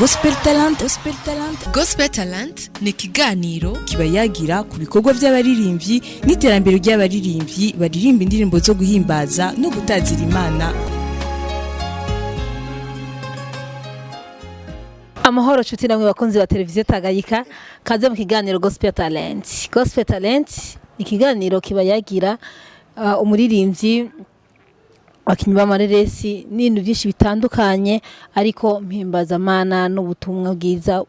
Gospel Talent, Gospel Talent. Gospel Talent ni ikiganiro kiba yagira ku bikorwa by'abaririmbyi n'iterambere ry'abaririmbyi baririmba indirimbo zo guhimbaza no gutazira Imana. Amahoro nshuti namwe bakunzi ba televiziyo Tanganyika, kaze mu kiganiro Gospel Talent. Gospel Talent ni ikiganiro kiba yagira umuririmbyi, abakinnyi b'amareresi n'ibintu byinshi bitandukanye, ariko mpimbazamana n'ubutumwa bwiza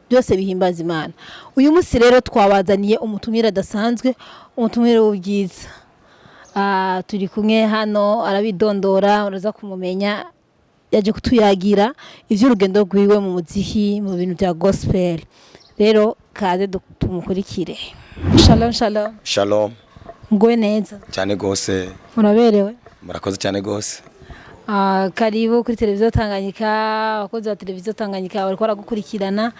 byose bihimbaza Imana. Uyu munsi rero twabazaniye umutumire adasanzwe, umutumire w'ubwiza. Turi kumwe hano, arabidondora, uraza kumumenya. Yaje kutuyagira ivy'urugendo rwiwe mu muziki, mu bintu bya gospel. Rero kaze tumukurikire. Shalom, shalom. Shalom. Nguwe neza? Cyane gose. Muraberewe? Murakoze cyane gose. Karibu kuri televiziyo Tanganyika. Abakozi ba televiziyo Tanganyika bariko baragukurikirana,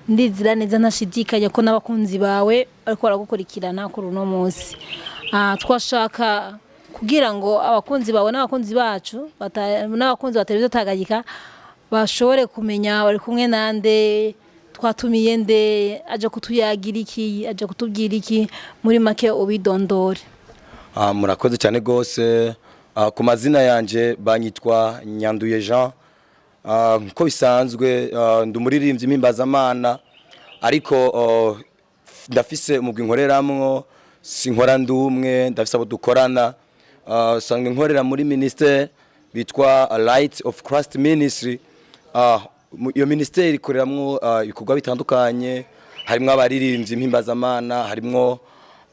ndizira neza ntashidikanya ko n'abakunzi bawe bariko baragukurikirana kuri uno munsi. Twashaka kugira ngo abakunzi bawe n'abakunzi bacu n'abakunzi ba televiziyo Tanganyika bashobore kumenya bari kumwe nande, twatumiye nde, aje kutuyagira iki, aje kutubwira iki, muri make ubidondore. Murakoze cyane gose. Ku mazina yanje banyitwa Nyanduye Jean. Nkuko bisanzwe, ndi umuririmbyi mpimbazamana, ariko ndafise umugwi nkoreramwo, sinkora ndumwe, ndafise abo dukorana. Usanga nkorera muri ministère bitwa Light of Christ Ministry. Iyo ministère ikoreramwo ibikorwa bitandukanye, harimwo abaririmbyi mpimbazamana, harimwo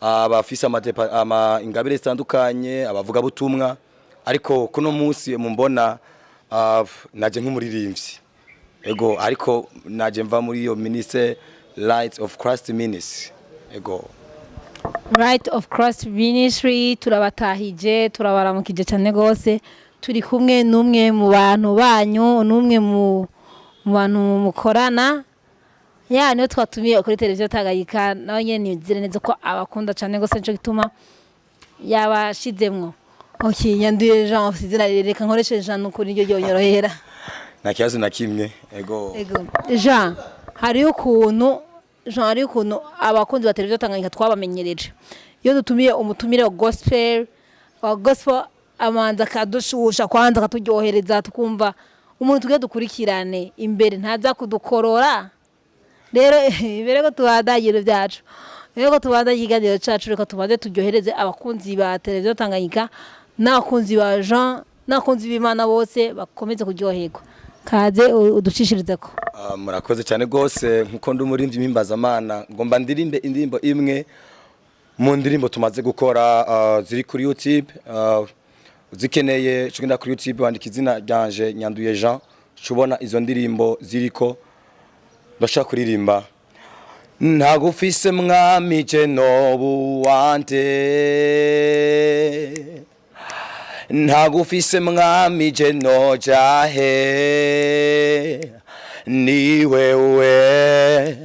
abafise ama ingabire zitandukanye, abavugabutumwa. Ariko kuno munsi mumbona, naje nk'umuririmbyi, ego, ariko naje mva muri iyo ministère Light of Christ Ministry, ego. Right of Christ Ministry, turabatahije, turabaramukije cyane gose. Turi kumwe n'umwe mu bantu banyu, n'umwe mu bantu mukorana ya, niyo twatumiye kuri televiziyo Tanganyika. Nawe nyene nizere neza ko abakunda cyane gose, nico gituma yabashizemwo. Okay, Nyanduye Jean, ufite izina rirerire, reka nkoreshe Jean nukuri niryo ryonyorohera. Nta kibazo na kimwe, ego. Ego. Jean, hariyo ukuntu, Jean, hariyo ukuntu abakunzi ba televiziyo Tanganyika twabamenyereje. Iyo dutumiye umutumire wa gospel, wa gospel, amanza akadushusha kwanza, akaturyohereza, tukumva umuntu tugiye dukurikirane imbere ntaza kudukorora. Rero imbere ko tubandanya byacu, rero ko tubandanya ikiganiro cacu, reka tubanze turyohereze abakunzi ba televiziyo Tanganyika n'abakunzi ba Jean n'abakunzi b'Imana bose bakomeze kuryoherwa. Kaze uducishirizeko. Murakoze cyane gose. Nkuko ndi umuririmbyi mpimbazamana, ngomba ndirimbe indirimbo imwe mu ndirimbo tumaze gukora, ziri kuri YouTube. Uzikeneye ugenda kuri YouTube, wandika izina ryanje Nyanduye Jean, ubona izo ndirimbo ziriko. Ndashaka kuririmba: Ntagufise mwami je nobu wante, ntagufise mwami je nojahe, ni wewe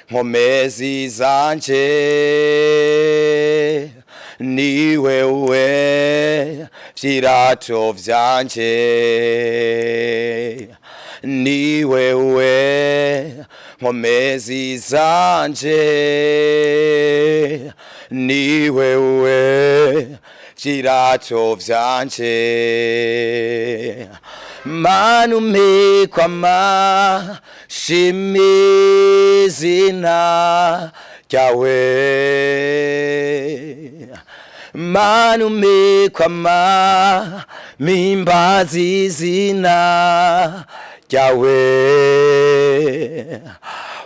nkomezi zanje, ni wewe vyirato vyanje, ni wewe nkomezi zanje, ni wewe vyirato vyanje. Manumikwama shimizina ryawe, manumikwama mimbazi izina ryawe,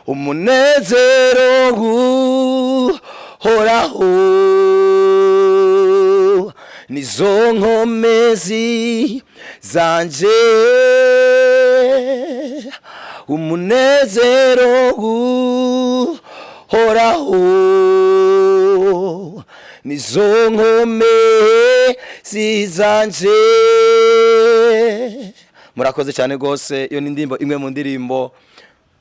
umunezero uhoraho nizo nkomezi zanje, umunezero uhoraho nizo nkomezi zanje. Murakoze cyane gose. Iyo ni indirimbo imwe mu ndirimbo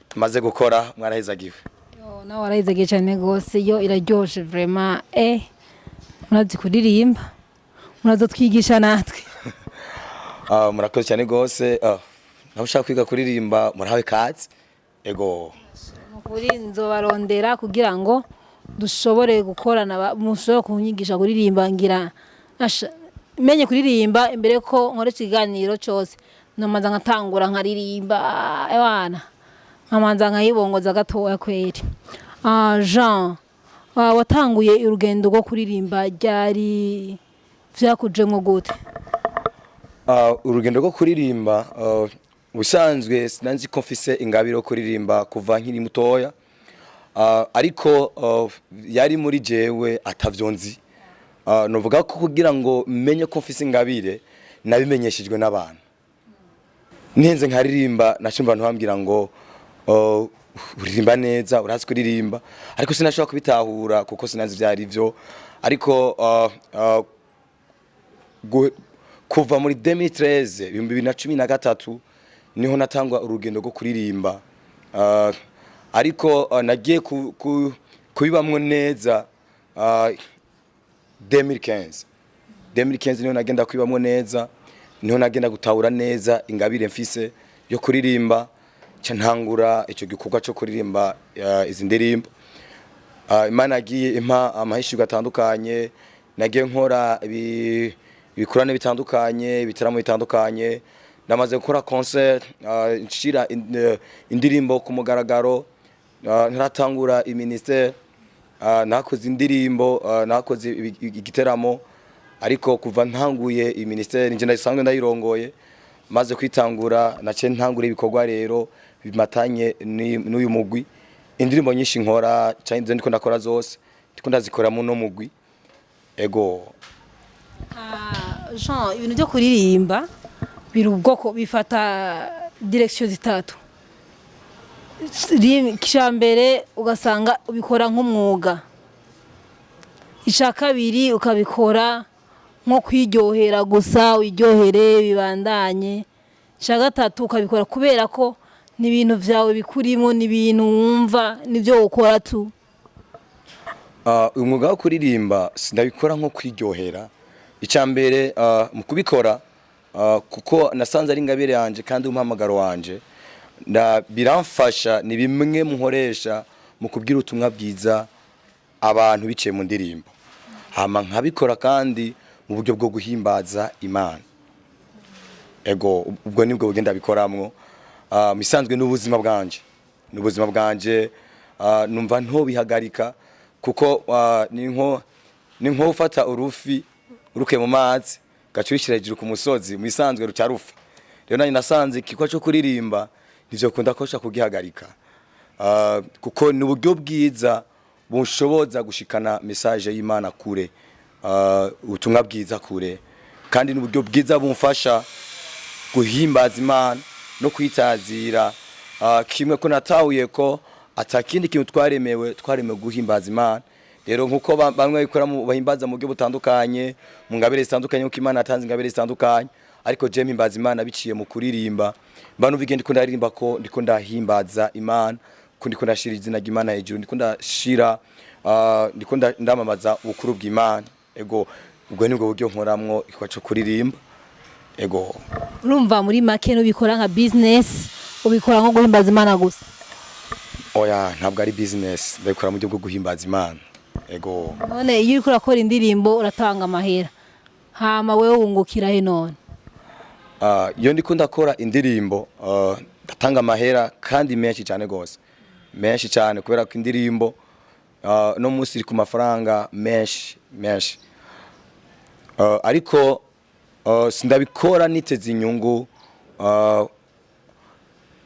tumaze gukora. Mwarahezagiwe. Yo, nawe warahizagiye cyane gose, yo iraryoshe vraiment. Murazi kuririmba, murazotwigisha natwe. Murakoze cyane gose. Nawe ushaka kwiga kuririmba, murahawe kazi. Ego. Kuri nzobarondera kugira ngo dushobore gukorana, mushobore kunyigisha kuririmba. Ngira menye kuririmba imbere ko nkora ikiganiro cyose, nomanza nkatangura nkaririmba, ewana nkamanza nkayibongoza gatoya kweri. Jean, watanguye urugendo rwo kuririmba ryari? Vyakujemwo gute? Urugendo rwo kuririmba, ubusanzwe sinanzi ko mfise ingabire yo kuririmba kuva nkiri mutoya. Ariko yari muri jewe atavyo nzi. Novuga ko kugira ngo menye ko mfise ingabire nabimenyeshejwe n'abantu. Nihenze nkaririmba, nacumva abantu bambwira ngo uririmba neza, urazi kuririmba, ariko sinashobora kubitahura kuko sinanzi ivyo ari vyo. Ariko kuva muri 2013, 2013, niho natangwa urugendo rwo kuririmba. Ariko nagiye kubibamwo neza 2015. 2015 niho nagenda kubibamwo neza, niho nagenda gutahura neza ingabire mfise yo kuririmba, ca ntangura ico gikorwa co kuririmba izi ndirimbo. Imana yagiye impa amahishurwa atandukanye, nagiye nkora ibikorane bitandukanye, ibitaramo bitandukanye. Namaze gukora concert, nshira indirimbo ku mugaragaro. Ntaratangura iministère, nakoze indirimbo, nakoze igiteramo. Ariko kuva ntanguye iministère, nje ndasanzwe ndayirongoye, maze kwitangura nace ntangura ibikorwa rero bimatanye n'uyu mugwi. Indirimbo nyinshi nkora cyane, izo ndiko ndakora zose ndiko ndazikora mu no mugwi. Ego. Jean, ibintu byo kuririmba biri ubwoko, bifata direction zitatu. Icya mbere ugasanga ubikora nk'umwuga, icya kabiri ukabikora nko kwiryohera gusa, wiryohere bibandanye, icya gatatu ukabikora kubera ko ni ibintu byawe bikurimo, ni ibintu wumva nibyo ukora tu. Umwuga wo kuririmba sindabikora nko kwiryohera. Icya mbere, mu kubikora, kuko nasanze ari ingabire yanje kandi umuhamagaro wanje, biramfasha, ni bimwe muhoresha mu kubwira ubutumwa bwiza abantu biciye mu ndirimbo. Hama nkabikora kandi mu buryo bwo guhimbaza Imana. Ego, ubwo nibwo bugenda bikoramwo. Misanzwe n'ubuzima bwanje, n'ubuzima bwanje, numva ntobihagarika kuko ni nko ufata urufi uruke mu mazi gaca urushyira hejuru ku musozi, mu isanzwe ruca rufa. Rero nanjye nasanze igikorwa cyo kuririmba ntivyokunda ko nshobora kugihagarika, kuko ni uburyo bwiza bushoboza gushikana message y'Imana kure, ubutumwa bwiza kure, kandi ni uburyo bwiza bumfasha guhimbaza Imana no kwitazira. Kimwe ko natahuye ko atakindi kintu twaremewe, twaremewe guhimbaza Imana. Rero nkuko bamwe babikora bahimbaza mu buryo butandukanye, mu ngabire zitandukanye, nkuko Imana yatanze ingabire zitandukanye, ariko je mpimbaza Imana biciye mu kuririmba. Mba numva igihe ndiko ndaririmba ko ndiko ndahimbaza Imana, ko ndiko ndashira izina ry'Imana hejuru, ndiko ndashira ndiko ndamamaza ubukuru bw'Imana. Ego, ubwo nibwo buryo nkoramwo igikorwa co kuririmba. Ego. Urumva muri make nubikora nka business, ubikora nko guhimbaza Imana gusa? Oya, ntabwo ari business, ndabikora mu buryo bwo guhimbaza Imana. Ego. None iyo uriko urakora indirimbo uratanga amahera, hama wewe wungukira he none? Iyo ndiko ndakora indirimbo, ndatanga amahera kandi menshi cyane gose, menshi cyane, kubera ko indirimbo no munsi iri ku mafaranga menshi menshi. Ariko sindabikora niteze inyungu,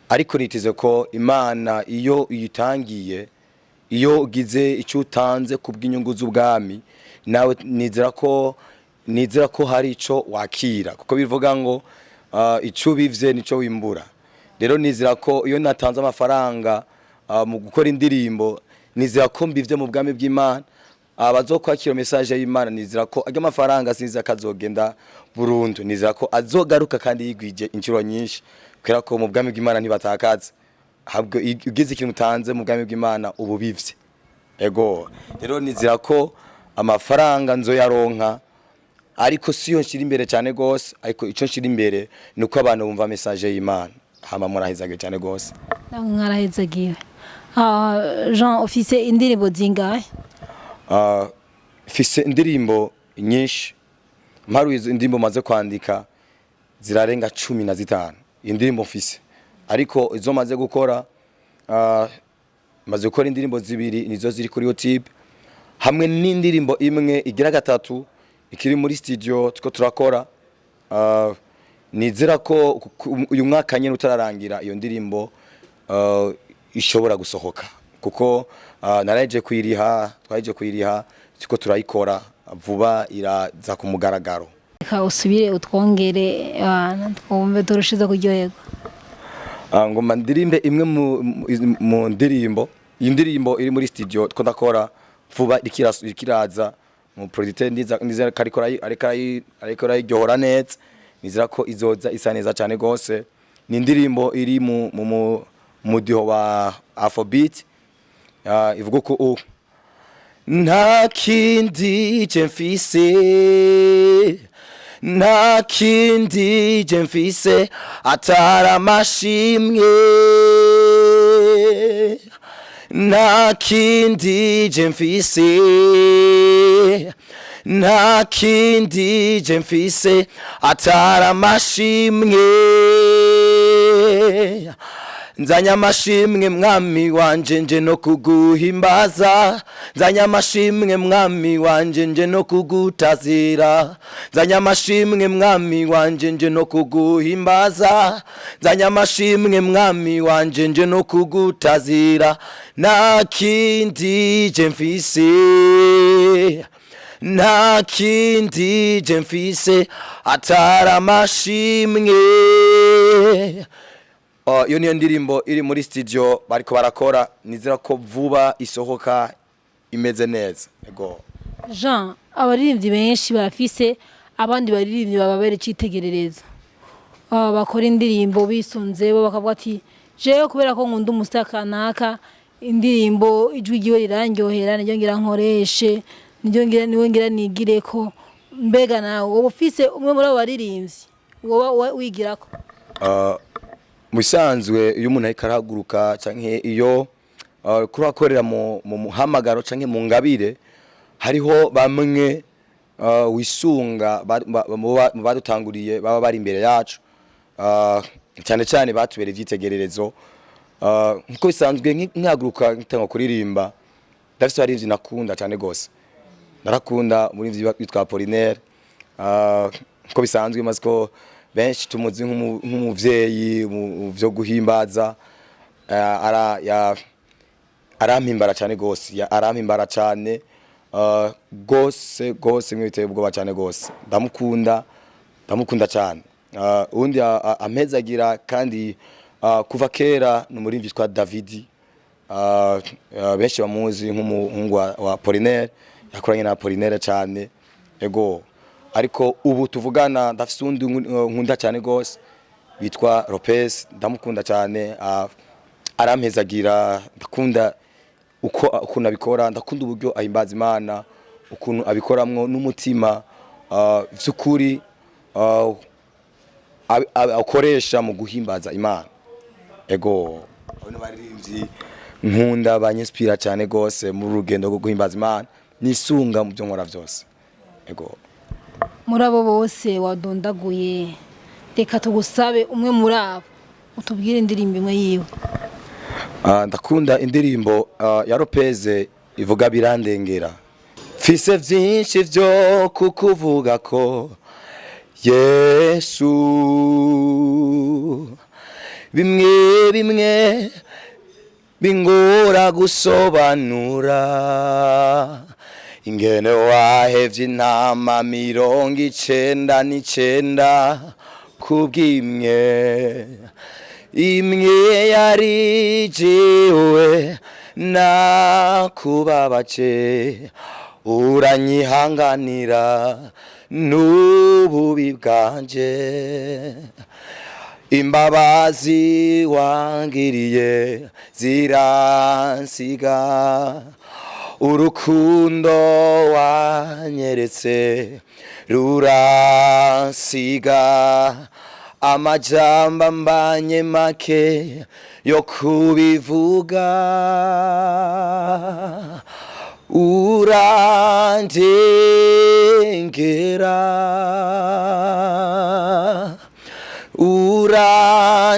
ariko niteze ko Imana iyo uyitangiye, iyo ugize icyo utanze ku bw'inyungu z'ubwami, nawe nizera ko hari ico wakira, kuko bivuga ngo ico ubivye nico wimbura. Rero nizera ko iyo natanze amafaranga mu gukora indirimbo, nizera ko mbivye mu bwami bw'Imana, abazokwakira message y'Imana, nizera ko ajya amafaranga sinzi akazogenda burundu, nizera ko azogaruka kandi yigwije inshuro nyinshi, kubera ko mu bwami bw'Imana ntibatakaza. Ahubwo iyo ugize ikintu utanze mu bwami bw'Imana ubu bivye. Ego, rero nizera ko amafaranga nzoyaronka, ariko siyo nshira imbere cyane gose. Ariko ico nshira imbere ni uko abantu bumva message y'Imana. Hama murahezage cyane gose. Namwe mwarahezagiwe. Jean, ufise indirimbo zingahe? Mfise indirimbo nyinshi. Mparuye izo indirimbo maze kwandika zirarenga 15 indirimbo mfise, ariko izo maze gukora, maze gukora indirimbo zibiri, nizo ziri kuri YouTube, hamwe n'indirimbo imwe igira gatatu ikiri muri studio tuko turakora. Nizera ko uyu mwaka nyene utararangira iyo ndirimbo ishobora gusohoka, kuko naraje kuyiriha, twaje kuyiriha, tuko turayikora, vuba iraza ku mugaragaro. Reka usubire utwongere, twumve turushize kuryoherwa. Ngoma ndirimbe imwe mu ndirimbo, iyi ndirimbo iri muri studio two ndakora, vuba ikiraza mu producteur. Nizera ko ariko arayiryohora neza. Nizera ko izoza isa neza cyane gose. Ni indirimbo iri mu mudiho wa Afrobeat, ivuga ko nta kindi je mfise, nta kindi je mfise atari amashimwe, nta kindi je mfise, nta kindi je mfise atari amashimwe. Nzanye amashimwe mwami wanje, nje no kuguhimbaza. Nzanye amashimwe mwami wanje, nje no kugutazira. Nzanye amashimwe mwami wanje, nje no kuguhimbaza. Nzanye amashimwe mwami wanje, nje no kugutazira. Nta kindi je mfise, nta kindi je mfise atari amashimwe. Oh, iyo niyo ndirimbo iri muri studio bariko barakora. Nizera ko vuba isohoka imeze neza. Ego. Jean, abaririmbyi benshi barafise abandi baririmbyi bababera icitegererezo. Bakora indirimbo bisunze bo, bakavuga ati: "Jewe kubera ko nkunda umustar kanaka, indirimbo ijwi ryiwe rirandyohera, niryo ngira nkoreshe, niryo ngira, niwe ngira nigireko." Mbega nawe woba ufise umwe muri abo baririmbyi woba wigirako? Mu bisanzwe iyo umuntu ariko arahaguruka canke iyo kuri akorera mu muhamagaro canke mu ngabire, hariho bamwe wisunga mu badutanguriye, baba bari imbere yacu, cyane cyane batubereye ivyitegererezo. Nkuko bisanzwe, nkihaguruka nkitanga kuririmba, ndafise abaririmbyi nakunda cyane gose. Narakunda umuririmbyi witwa Apollinaire. Nkuko bisanzwe, maze ko benshi tumuzi nk'umuvyeyi mu vyo guhimbaza. Arampimbara cyane gose, arampimbara cyane gose gose, mwe biteye ubwoba cyane gose. Ndamukunda, ndamukunda cyane. Uwundi ampezagira kandi kuva kera ni umuririmbyi witwa Davidi. Benshi bamuzi nk'umuhungu wa Apollinaire, yakoranye na Apollinaire cyane. Ego. Ariko ubu tuvugana ndafise uwundi nkunda cyane gose witwa Lopez. Ndamukunda cyane, arampezagira. Ndakunda uko ukuntu abikora, ndakunda uburyo ahimbaza Imana, ukuntu abikoramwo n'umutima, vy'ukuri, akoresha mu guhimbaza Imana. Ego, abo baririmbyi nkunda banyinspira cyane gose muri rugendo rwo guhimbaza Imana, nisunga mu byo nkora byose. Ego. Muri abo bose wadondaguye, reka tugusabe umwe muri abo utubwire indirimbo imwe yiwe. Ndakunda indirimbo ya Lopez ivuga "Birandengera". Mfise vyinshi vyo kukuvuga ko Yesu, bimwe bimwe bingora gusobanura, ingene wahevye intama 99 kubw'imwe imwe yari jewe. Nakubabaje, uranyihanganira n'ububi bwanje. Imbabazi wangiriye ziransiga, urukundo wanyeretse ruransiga. Amajambo ambanye make yo kubivuga. Urandengera, urandengera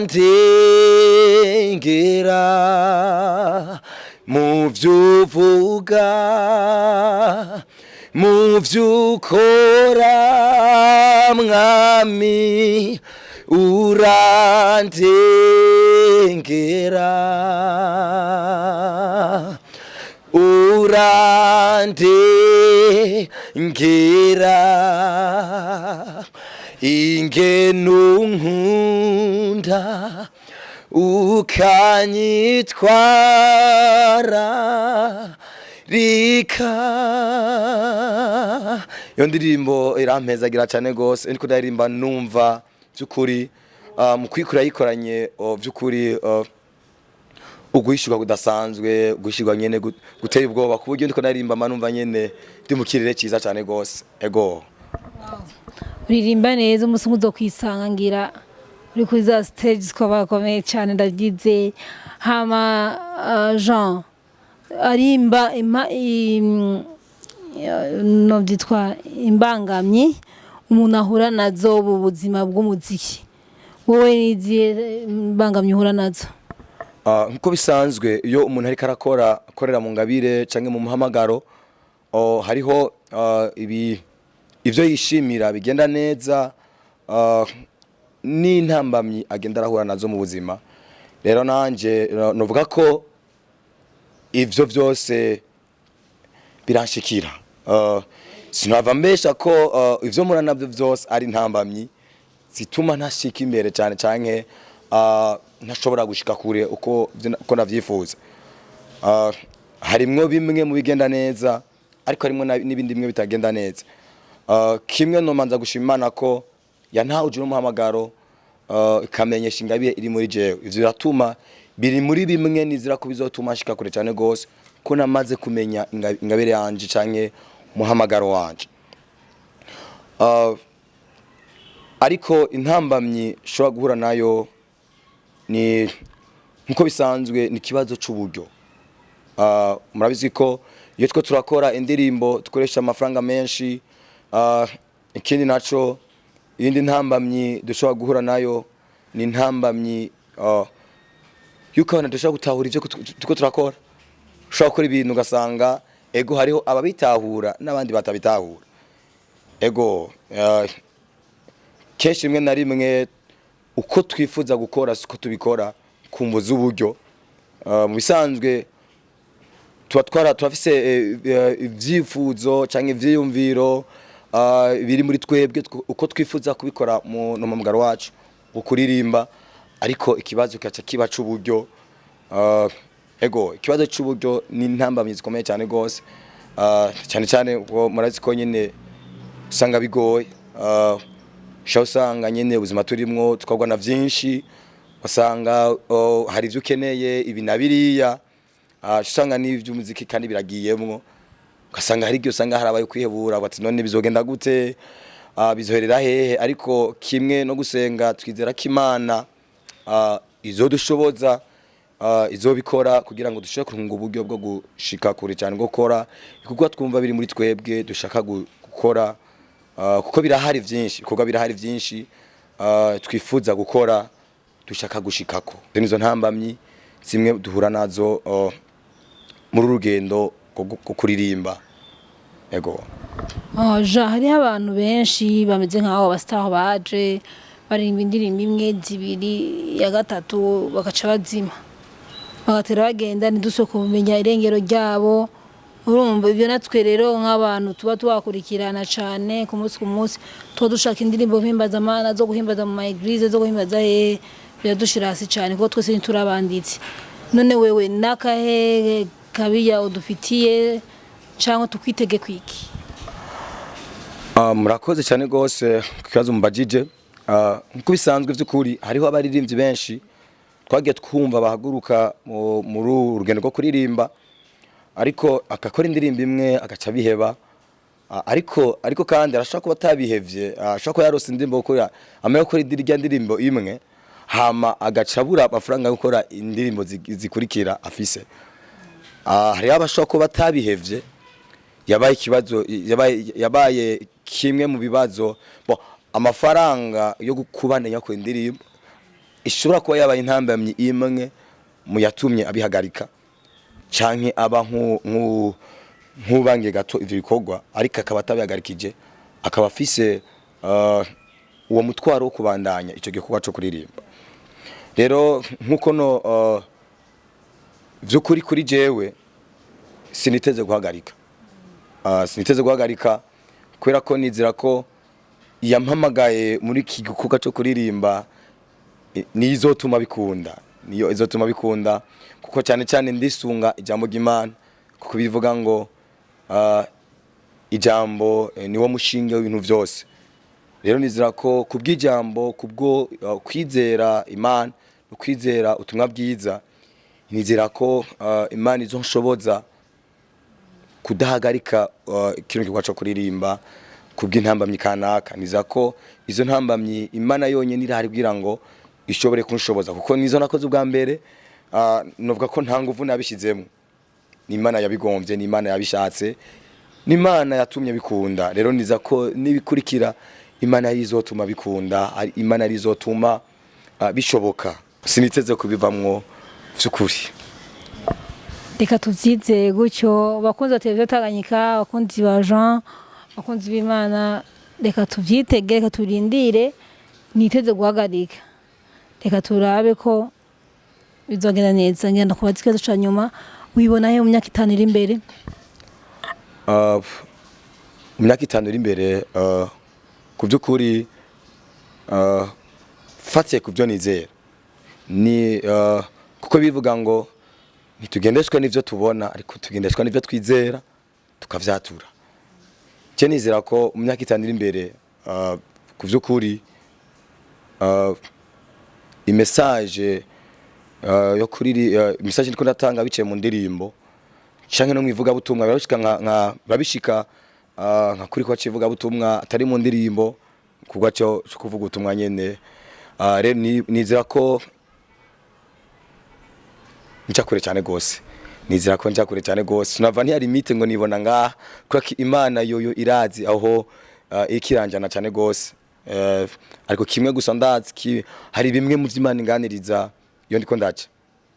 mu vyuvuga, mu vyukora, Mwami, urandengera, urandengera. Ingenu nkunda ukanyitwara rika. Iyo ndirimbo irampezagira cyane gose. Ndiko ndaririmba numva by'ukuri mu kwikura yikoranye by'ukuri uguhishurwa kudasanzwe, guhishurwa nyene guteye ubwoba, ku buryo ndiko ndaririmba mba numva nyene ndi mu kirere ciza cyane gose. Ego. Uririmba neza. Umunsi umwe uzokwisanga ngira uri kuri za stage bakomeye cyane, ndabyizeye. Hama Jean arimba no byitwa imbangamyi umuntu ahura nazo mu buzima bw'umuziki. Wowe n'izihe mbangamyi uhura nazo? Nkuko bisanzwe, iyo umuntu ariko arakora, akorera mu ngabire canke mu muhamagaro, hariho ibi ivyo yishimira bigenda neza n'intambamyi agenda arahura nazo mu buzima. Rero nanje novuga ko ivyo vyose biranshikira. Sinava mbesha ko ivyo mpura navyo vyose ari intambamyi zituma ntashika imbere cyane canke ntashobora gushika kure uko navyifuza. Harimwo bimwe mu bigenda neza, ariko harimwo n'ibindi bimwe bitagenda neza. Kimwe nomanza gushima Imana ko yantahuje n'umuhamagaro, ikamenyesha ingabire iri muri jewe. Ivyo biratuma, biri muri bimwe nizira ko bizotuma nshika kure cyane gose, ko namaze kumenya ingabire yanje canke umuhamagaro wanje. Ariko intambamyi nshobora guhura nayo ni nkuko bisanzwe, ni ikibazo c'uburyo. Murabizi ko iyo two turakora indirimbo dukoresha amafaranga menshi. Ikindi naco, iyindi ntambamyi dushobora guhura nayo ni intambamyi yuko abantu dushobora gutahura ivyo turiko turakora. Ushobora gukora ibintu ugasanga ego hariho ababitahura n'abandi batabitahura. Ego, kenshi rimwe na rimwe uko twifuza gukora siko tubikora kumvo z'uburyo. Mu bisanzwe tuba twara turafise ivyifuzo canke ivyiyumviro biri muri twebwe uko twifuza kubikora mu muhamagaro wacu wo kuririmba, ariko ikibazo kigaca kiba c'uburyo. Ego, ikibazo c'uburyo ni intambamyi zikomeye cyane gose. Cyane cyane ubwo murazi ko nyene usanga bigoye. Ushobora usanga nyene ubuzima turimwo twagwa na vyinshi, usanga hari ivyo ukeneye ibi na biriya. Usanga n'ivy'umuziki kandi biragiyemwo, ugasanga hari igihe usanga harabaye kwihebura, bati none bizogenda gute? Bizoherera hehe? Ariko kimwe no gusenga, twizera ko Imana izodushoboza, izobikora kugira ngo dushobore kuronka uburyo bwo gushika kure cyane, bwo gukora ibikorwa twumva biri muri twebwe dushaka gukora, kuko birahari vyinshi, ibikorwa birahari vyinshi twifuza gukora, dushaka gushikako. Nizo ntambamyi zimwe duhura nazo muri uru rugendo rwo kuririmba. Ego. Oh, Jean, hariho abantu benshi bameze nk'aho abastar baje baririmba indirimbo imwe, zibiri, ya gatatu bagaca bazima, bagatera bagenda, ntidusubire kumenya irengero ryabo. Urumva ibyo natwe rero nk'abantu tuba tubakurikirana cyane ku munsi ku munsi, tuba dushaka indirimbo mpimbazamana zo guhimbaza mu ma église, zo guhimbaza hehe, biradushira hasi cyane kuko twese ntiturabanditse. None wewe n'akahe kabiya udufitiye cyangwa tukwitege kwiki? Murakoze cyane rwose ku kibazo mubajije. Nkuko bisanzwe, by'ukuri hariho abaririmbyi benshi twagiye twumva bahaguruka muri uru rugendo rwo kuririmba, ariko agakora indirimbo imwe agaca biheba. Ariko kandi arashobora kuba atabihevye, ashobora kuba yarose indirimbo gukora, amara gukora irya ndirimbo imwe, hama agaca abura amafaranga yo gukora indirimbo zikurikira afise. Hariho abashobora kuba atabihevye, yabaye ikibazo, yabaye kimwe mu bibazo. Bon, amafaranga yo kubandanya gukora indirimbo ishobora kuba yabaye intambamyi imwe mu yatumye abihagarika canke aba nk'ubangiye gato ivyo bikorwa, ariko akaba atabihagarikije, akaba afise uwo mutwaro wo kubandanya ico gikorwa co kuririmba. Rero nkuko no vy'ukuri kuri jewe siniteze guhagarika, siniteze guhagarika kubera ko nizera ko yampamagaye muri iki gikorwa cyo kuririmba, niyo izotuma bikunda, niyo izotuma bikunda, kuko cyane cyane ndisunga ijambo ry'Imana, kuko bivuga ngo ijambo niwo mushinge w'ibintu byose. Rero nizera ko kubw'ijambo, kubwo kwizera Imana no kwizera ubutumwa bwiza, nizera ko Imana izonshoboza kudahagarika kino gikorwa cyo kuririmba kubw'intambamyi kanaka. Nizera ko izo ntambamyi Imana yonyine irahari kugira ngo ishobore kunshoboza, kuko nizo nakoze ubwa mbere, novuga ko nta nguvu nabishyizemo, ni Imana yabigombye, ni Imana yabishatse, ni Imana yatumye bikunda. Rero niza ko nibikurikira Imana izotuma bikunda, Imana izotuma bishoboka. Siniteze kubivamwo vy'ukuri. Reka tubyizeye gutyo. Bakunzi ba Televiziyo Tanganyika, abakunzi ba Jean, abakunzi b'Imana, reka tubyitege, reka turindire. Niteze guhagarika, reka turabe ko bizogenda neza. Ngenda kubaza ikibazo ca nyuma: wibona he mu myaka 5 iri imbere? Mu myaka 5 iri imbere, ku by'ukuri, fatiye ku byo nizera ni kuko bivuga ngo ntitugendeshwa n'ivyo tubona, ariko tugendeshwa n'ivyo twizera tukavyatura. Je nizera ko mu myaka 5 iri imbere, ku by'ukuri, imessage yo kuri message ndiko ndatanga biciye mu ndirimbo canke no mu ivugabutumwa, birabishika nka birabishika nka kuri kwa civugabutumwa atari mu ndirimbo, kugwa cyo kuvuga ubutumwa nyene. Rero nizera ko nja kure cyane gose, nizera ko nja kure cyane gose. Sinava ntiyari limite ngo nibona ngaha, kubera ko Imana yoyo irazi aho ikiranjana cyane gose. Ariko kimwe gusa ndazi hari bimwe mu vy'Imana inganiriza iyo ndiko ndaca,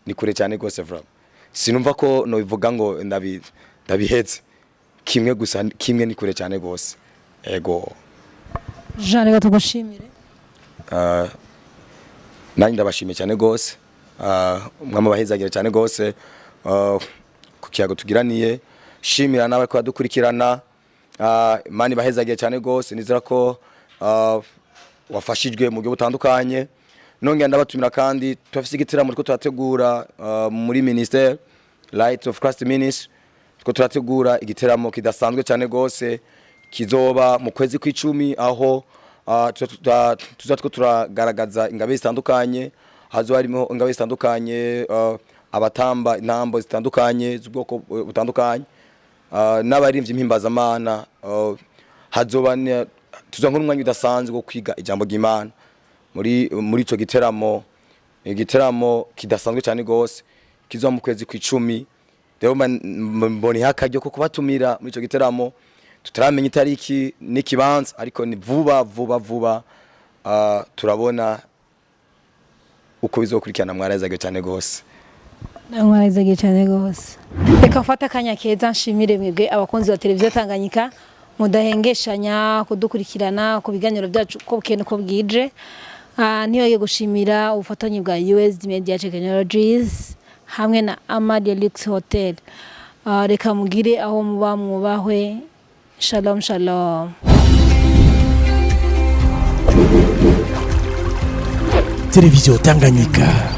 ni kure cyane gose vraiment. Sinumva ko nobivuga ngo ndabiheze. Kimwe gusa, kimwe, ni kure cyane gose, ego. Jean, reka tugushimire. Nanjye ndabashimiye cyane gose. Umwami abahezagire cyane gose ku kiyago tugiraniye. Shimira nawe ko badukurikirana. Imana ibahezagiye cyane gose. Nizera ko wafashijwe mu buryo butandukanye. Nongera ndabatumira kandi, turafise igitaramo turiko turategura muri ministère Light of Christ Ministry. Turiko turategura igiteramo kidasanzwe cyane gose kizoba mu kwezi kw'icumi, aho tuza two turagaragaza ingabe zitandukanye. Hazoba harimo ingabe zitandukanye, abatamba intambo zitandukanye z'ubwoko butandukanye, n'abaririmbyi mpimbazamana. Hazoba tuza nk'umwanya udasanzwe wo kwiga ijambo ry'Imana muri ico giteramo, igiteramo kidasanzwe cyane gose kizoba mu kwezi kw'icumi. Rero mbona akaryo ko kubatumira muri ico giteramo. Tutaramenya itariki n'ikibanza, ariko ni vuba vuba vuba. Turabona uko bizokurikirana. Mwarazaga cyane gose. Mwarezagiye cyane rwose. Reka mfate akanya keza nshimire mwebwe abakunzi ba Televiziyo Tanganyika mudahengeshanya kudukurikirana ku biganiro byacu uko bukeye n'uko bwije. Ntibagiye gushimira ubufatanye bwa USD Media Technologies hamwe na Amadia Lux Hotel. Reka mugire aho muba mwubahwe. Shalom shalom. Télévision Tanganyika.